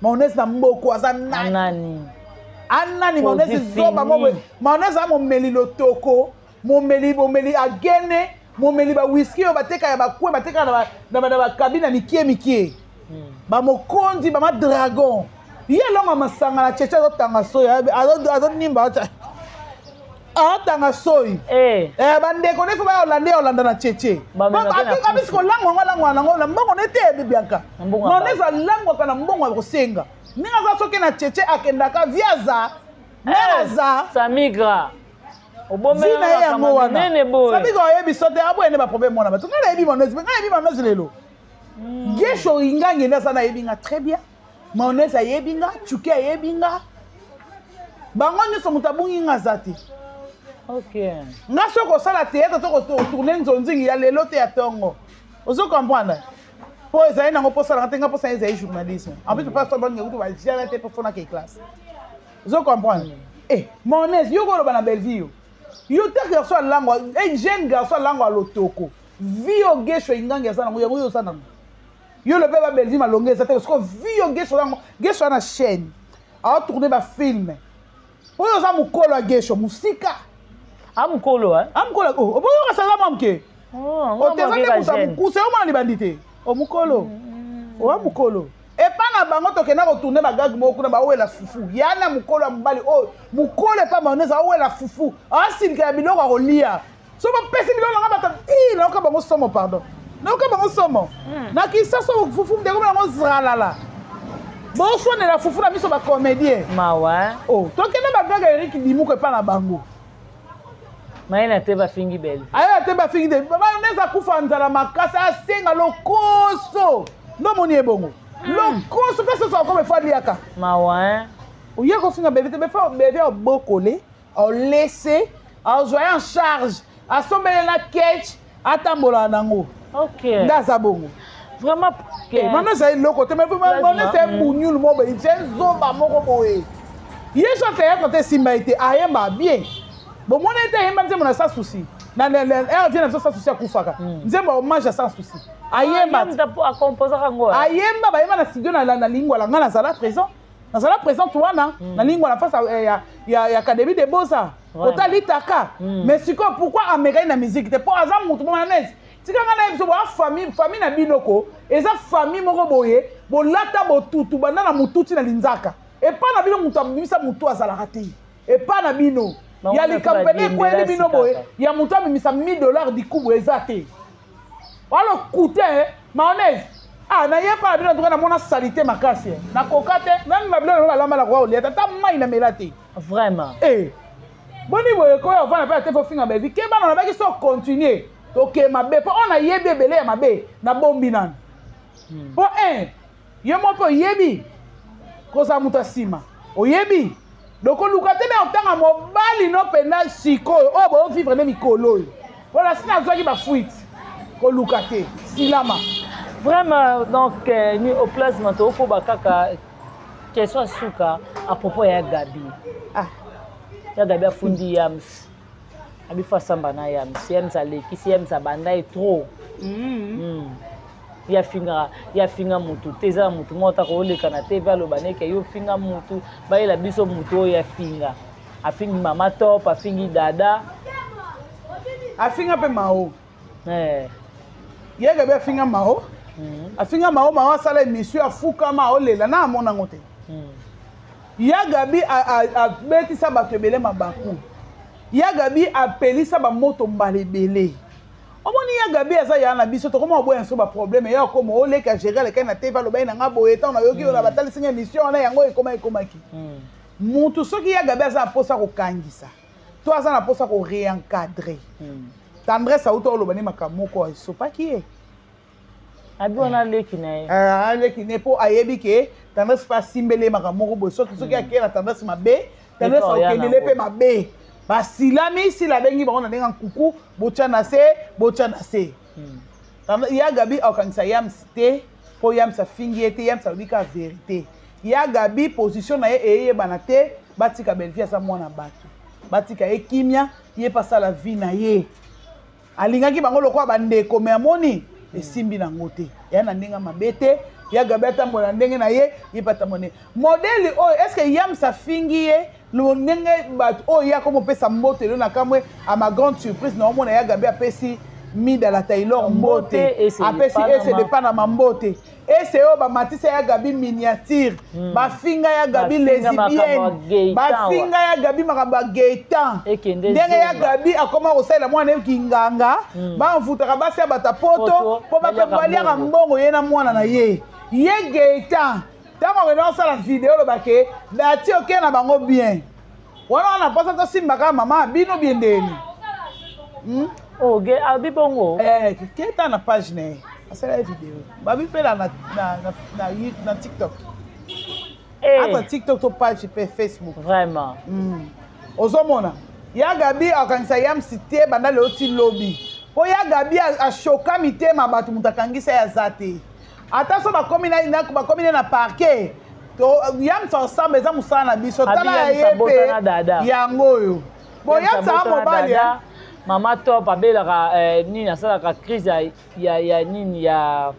S1: mayonnaise na mboko? Aza nani? Anani mayonnaise zoba moko boye. Mayonnaise aza momeli lotoko, momeli, momeli agene, momeli bawiski oyo bateka ya bakwe, bateka na bakabine ya mikie mikie, bamokonzi, bama dragon. Ye elongo masanga na cheche, azotanga soyi, azonimba. Aotanga soyi.
S2: Eh.
S1: Eh, bandeko nde fo baya olanda, olanda na cheche. Abisi kolangwa yango, alangwa nango na mbongo nde te. Bianka monese alangwaka na mbongo ya kosenga. Ndenge aza, soki na cheche akendaka, vi aza mere aza.
S2: Samigra.
S1: Vi na ye yango wana. Samigra oyebi so te, aboye nde baproblème wana. Bato, ngai nayebi Monese, ngai nayebi Monese lelo. Gesho Ingange nde aza, nayebi nga très bien. Mayonnaise ayebi nga, Chuki ayebi nga, bango nyonso. Moto abungi nga aza te. Nga soki kosala théâtre to kotourne nzonzingi ya lelo te, ya ntongo, ozo comprendre, mpo ezali nango mposalanga te. Nga mposa ezali journalisme. En plus, papa sobange kutu bajala te mpo fonaka classe, ozo comprendre. Eh, Mayonnaise, yo koloba na Bellevue, yo te garçon alangwa, jeune garçon alangwa lotoko. Vi yo Gesho Ingangi aza nango, yango yo oza nango. Yo lobe ba Bellevue malonga eza te. Siko vi yo Gesho yango, Gesho na chaîne aotourne bafilm oyo, oza mokolo ya Gesho mosika.
S2: A mokolo?
S1: A mokolo. Oboyoka sala mwa moke, oteza nde moto ya mokuse. Yo mwana libandi te, o mokolo, owa mokolo. Epa na bango tokenda kotourne bagage moko kuna, baowela fufu. Ya na mokolo ya mobali oyo, mokolo epa Mayonnaise, aowela fufu, asilika ya biloko ya kolia. So bapesi biloko nanga bato i nayoka bango somo, pardon, nayoka bango somo. Na Kisasa fufu ndeko nango zralala, boswanela fufu na biso bacomédien.
S2: Mawa.
S1: Oh, tokende bagage Erik Dimuko epa na bango.
S2: Mayena te, bafingi Belle.
S1: Ayeba te, bafingi te. Mayonnaise akufa nzala makasi, asenga lokoso. Ndomoni ye bongo, lokoso mpe soso akoma efo aliaka.
S2: Mawa.
S1: Oye kofinga Bebe te. Bebe obokole, olese, azwa ye en charge, asombele na ketch, atambolaka nango. Nde aza bongo.
S2: Vraiment.
S1: Mano ezali eloko te. Mano ezali bunyulu moko boye, ze zoba moko boye. Ye so théâtre te, esimba ye te. Ayemba bien, bomona ye te, ayemba nzembo na Sans Souci na air vie na biso. Sans Souci akufaka, nzembo ya hommage ya Sans Souci ayemba. Ayemba, bayemba na studio na Lingwala. Ngai nazala présent, nazala présente wana na Lingwala, face ya Académie de Beaux-Arts, otali taka. Mais sikoyo pourquoi amekaki na musique te? Mpo aza motu bo mayonnaise. Tika ngai nayebi so boa famille, famille na bino ko eza famille moko boye, bolata botutu banda na motuti na linzaka. Epa na bino moto abimisa motu azalaka te. Epa na bino ya likambo pene ekweli bino boye, ya moto abimisa 1000 $ dikubu eza te. Wala okute mayonnaise. Ah, nayepa na bino ntuka, namona salite makasi, nakoka te. Nani babilo nango balamba, nakoka kolia te, ata mai namela te.
S2: Vraiment.
S1: Eh, boni boye koyo ovanda mpe ate fofinga Bevi. Ke bana nabaki so continue toke mabe, mpo oyo nayebi ebele ya mabe nabombi nanu. Mpo un ye moko mpe oyebi kozala moto ya nsima, oyebi dokoluka te na otanga mobali no mpenza. Sikoyo oyo boovivre nde mikolo oyo, mpona si nazwaki bafuite, koluka te, silama.
S2: Vraiment. Donc ni au plasma, tokokoba kaka question ya suka à propos ya Gabi.
S1: Ah.
S2: Ya Gabi afundi Yams, abi fo asamba na Yams. Yams alekisi, Yams abanda ye trop. Ye afingaka, ye afinga mutu te. Eza na mutu moko taka oleka na TV, aloba neke yo finga mutu, bayela biso mutu oyo afinga. Afingi Mama Top, afingi Dada.
S1: Afinga mpe Mao. Ye Gabi afinga Mao. Afinga Mao, Mao asala émission, afukama, aolela na amonango te. Ya Gabi abetisa bato ebele mabaku. Ya Gabi apelisa bamoto mbala ebele. Omoni, ya Gabi aza ya na biso, tokoma oboya so baproblème. Ya okoma oleka géri, alekai na TV, alobai na nga boye. Ntango nayoki oyo na batalisinga émission wana, yango ekoma ekomaki mutu. Soki ya Gabi aza na mposa kokangisa to aza na mposa koreencadre Tendresse, auta oloba nde makambo moko esopaki ye.
S2: Abi wana aleki na ye.
S1: Aleki ne, mpo ayebi ke Tendresse mpe asimbeli ye makambo moko boye. Soki akei na Tendresse mabe, Tendresse akokendele mpe mabe. Basilami sila, abengi bango na ndenge ya nkuku, botya na se, botya na se. Ya Gabi akokangisa Yams te, mpo Yams afingi ye te. Yams alobi kaka vérité. Ya Gabi, position na ye eyebana te. Batika Bellevie, aza mwana bato, batika ye kimia, ye mpe asala vie na ye. Alingaki bango lokola bandeko, me amoni esimbi nango te. Ya na ndenge mabe te, ya Gabi atambola na ndenge na ye, ye mpe atambola ndenge modele oyo. Est ce que Yams afingi ye ndenge bato oyo ye akomopesa mbote elo? Na kamwe, à ma grande surprise, naomona ya Gabi apesi Mida la Taylor mbote, apesi Ese de Panama mbote. Ese oyo bamatisa ya Gabi miniature, bafinga ya Gabi lesbienne, bafinga ya Gabi makambo ya Gaetan. Ndenge ya Gabi akoma kosalela mwana ye kinganga, bamfutaka basi ya bato ya poto mpo baliaka mbongo ye na mwana na ye. Ye Gaetan ntango akenda kosala video olobake dati oke na bango bien. Wana wana mposa tosimbaka mama bino bien ndeni.
S2: Oh, ge abi bongo.
S1: Eh, keta na page na ye. Asala ye video. Babi mpe na, na, na, na, na TikTok.
S2: Eh.
S1: Ata TikTok to page pe Facebook.
S2: Vraiment.
S1: Ozomona. Ya Gabi akangisa Yamsi te banda lelo ti lobi. Po ya Gabi ashoka mitema bato moto akangisa ya za te. Ata so bakomi na bakomi na parquet. To Yamsi ensemble eza mosala na biso. Tala ya ye pe yango oyo. Bo Yamsi a mobali.
S2: Mama Top abelaka nini asalaka crise ya nini ya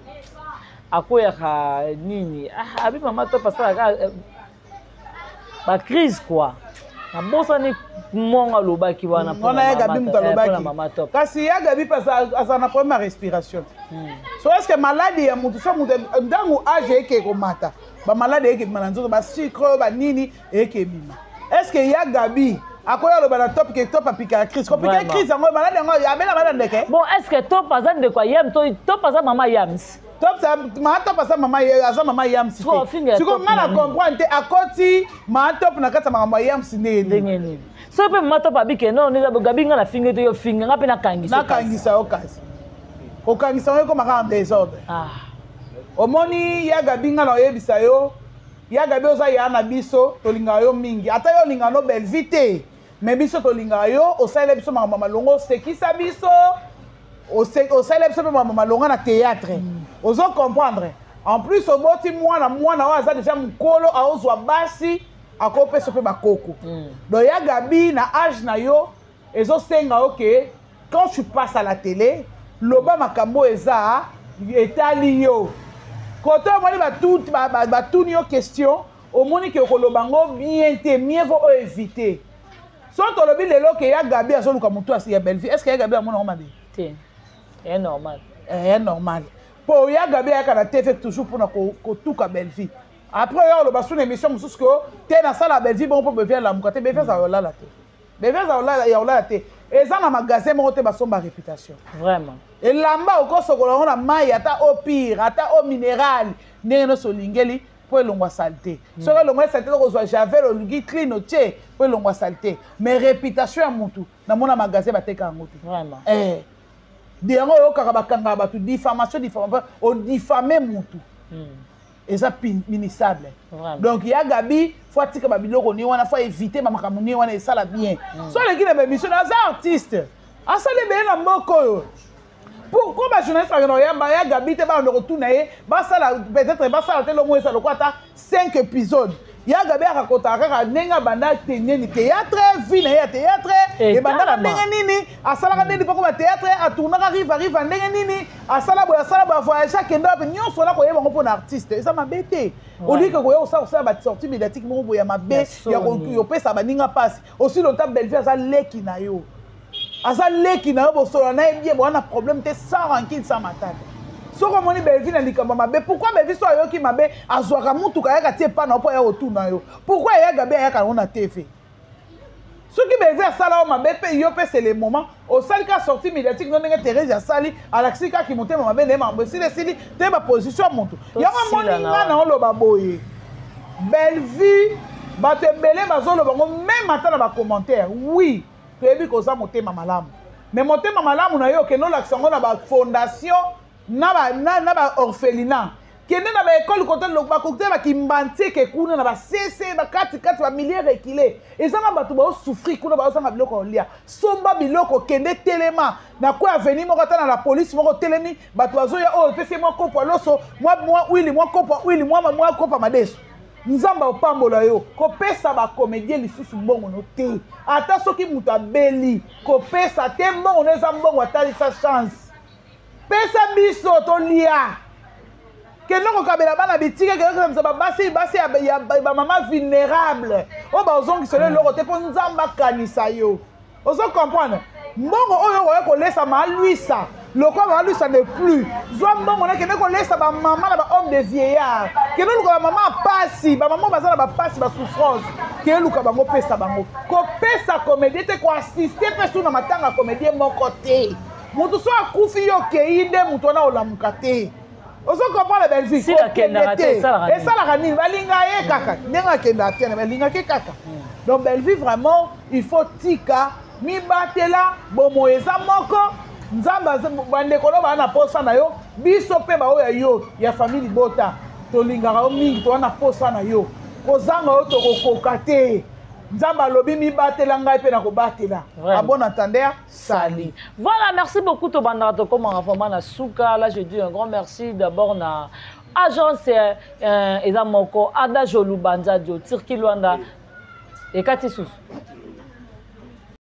S2: akoyaka nini abi Mama Top asalaka ba crise quoi. Nabosani mongo alobaki wana
S1: wana ya Gabi moto alobaki. Kasi ya Gabi mpe azala na problème ya respiration. So est-ce que maladie ya mutu so mutu ntango âge eke komata ba maladie eke bima na nzoto ba sucre ba nini eke bima. Est-ce que ya Gabi akoya aloba na Top ke Top apika crise kopika crise yango maladi yango abela maladi ndeke.
S2: Bon, est-ce que Top aza ndeko ya Yam to Top aza mama Yams?
S1: Top sa ma Top aza mama aza mama Yams te. Siko nga na comprendre te akoti ma Top na kati ya makambo ya Yams ndenge
S2: nini? So pe mama Top abike non neza Gabi nga na finga to yo finga nga pe nakangisa.
S1: Nakangisa yo kasi. Kokangisa yo ekoma kaka désordre. Omoni ya Gabi nga na oyebisa yo ya Gabi oza ya na biso tolingaka yo mingi ata yo olingaka no Bellevue te mais biso tolingaka yo osalela biso makambo malongo osekisa biso osalela biso mpe makambo malonga na théâtre. Ozo comprendre en plus oboti mwana mwana oyo aza déjà mokolo aozwa basi akopesa mpe bakoko. Donc ya Gabi na âge na yo ezosenga yo ke quand tu passes à la télé loba makambo eza etali yo koto omoni batuni yo question omoni ke okoloba ngo bien te mieux vaut oyo éviter. So tolobi lelo ke ya Gabi azoluka motu ya Bellevue, est-ce que ya Gabi amona ngo mabe
S2: te? Est normal.
S1: Est normal po ya Gabi ayaka na TV toujours mpona kotuka Bellevue. Après oyo oloba suna émission mosusu ke te nasala Bellevue bongo mpo Bellevue alamuka te. Bellevue azala olala te, Bellevue azala ya olala te. Eza na magasin moko te basomba réputation.
S2: Vraiment.
S1: Elamba okosokola yango na mai ata eau pure ata eau minérale ndenge nyonso olingeli mpo elongwa saleté. Soki elongwa saleté okozwa javel olingi clean otie mpo elongwa saleté. Mais réputation ya mutu namona magasin bateka yango te.
S2: Vraiment.
S1: Yango oyokaka bakangaka bato diffamation, diffamation, odifame mutu. Eza punissable. Donc ya Gabi faut atika ba biloko ni wana, faut éviter ba makambo ni wana esala bien. So aleki na ba émission aza artiste. Asali ebele na mboka oyo. Pourquoi ba journaliste bakenda koyamba ya Gabi te banda kotuna ye basala peut-être basala te longo eza lokola ata 5 épisodes. Ya Gabi akakotaka kaka ndenge abanda te nini théâtre vie na ye ya théâtre ebandaka ndenge nini asalaka ndenge mpo ba théâtre atournaka riva riva ndenge nini asala boye asala boye voyage akende wapi nyonso wana koyeba ngo mpona artiste eza mabe te. Olike koya kosala kosala ba sortie médiatique moko boye ya mabe ya kopesa baninga mpasi. Aussi longtemps Bellevue aza leki na yo, aza leki na yo bosola na ye bien boza na problème te sans rancune sans matata. Soki omoni Bellevue na likambo mabe, pourquoi Bellevue so ayoki mabe azwaka mutuka ayaka tie epa na yo mpo aya kotuna yo? Pourquoi ya Gabi ayaka yango na TV? Soki Bellevue asala yo mabe mpe yo mpe c'est le moment osali kaka sortie médiatique no ndenge Thérèse asali alakisi kaka motema mabe na ye makambo esili esili te ba position ya moto. Yango amoni nga na oloba boye Bellevue bato ebele bazoloba ngo même ata na ba commentaire. Oui toyebi koza motema malamu mais motema malamu na yo okende olakisa ngo na ba fondation na ba orphelinat kende na ba école kota bakoki te bakimbantieke kuna na ba CC ba kati kati ba milliers reculés eza na bato baosouffrir kuna baozanga biloko ya kolia. Somba biloko kende telema na kwe avenue moko ata na la police moko telemi bato bazoya oyo opesi mwa kopo ya loso mwa huile mwa kopo ya huile mwa kopo ya madesu. Nzambe opambola yo kopesa ba comédien lisusu mbongo no te ata soki moto abeli kopesa te mbongo no eza mbongo atalisa chance. Pesa biso tolia kende kokabela bana bitike kende kokabela babasi basi ya ba mama vulnérable oyo bazongisela eloko te mpo Nzambe akanisa yo. Ozo comprendre mbongo oyo okoya kolesa malwisa Lokola mama Luisa ne plus, zwa mbongo na kende kolesa bamama na bahomme de vieillard, kende oluka bamama ya pasi, bamama baza na bapasi, basouffrance, kende luka bango, pesa bango. Kopesa comédie te, koassiste mpe su na matanga comédie moko te. Moto so akufi, yo okei nde moto wana olamuka te. Ozo comprendre, Bellevue? Kokende te, esalaka nini? Balinga ye kaka ndenge akendaka te, balingaki kaka. Donc Bellevue, vraiment, il faut tika, mibatela. Bomoi eza moko. Nzambe, bandeko no baa na posa na yo, biso mpe baoyo ya yo ya famille libota tolingaka yo mingi, toza na posa na yo, kozanga yo tokokoka te. Nzambe alobi mibatela, ngai mpe nakobatela. À bon entendeur,
S2: sali. Voilà, merci beaucoup. Tobandaka, tokomaka vraiment na suka. Là, je dis un grand merci d'abord na agence eza moko Adage Olubanza Dio Turki Luanda ekati susu.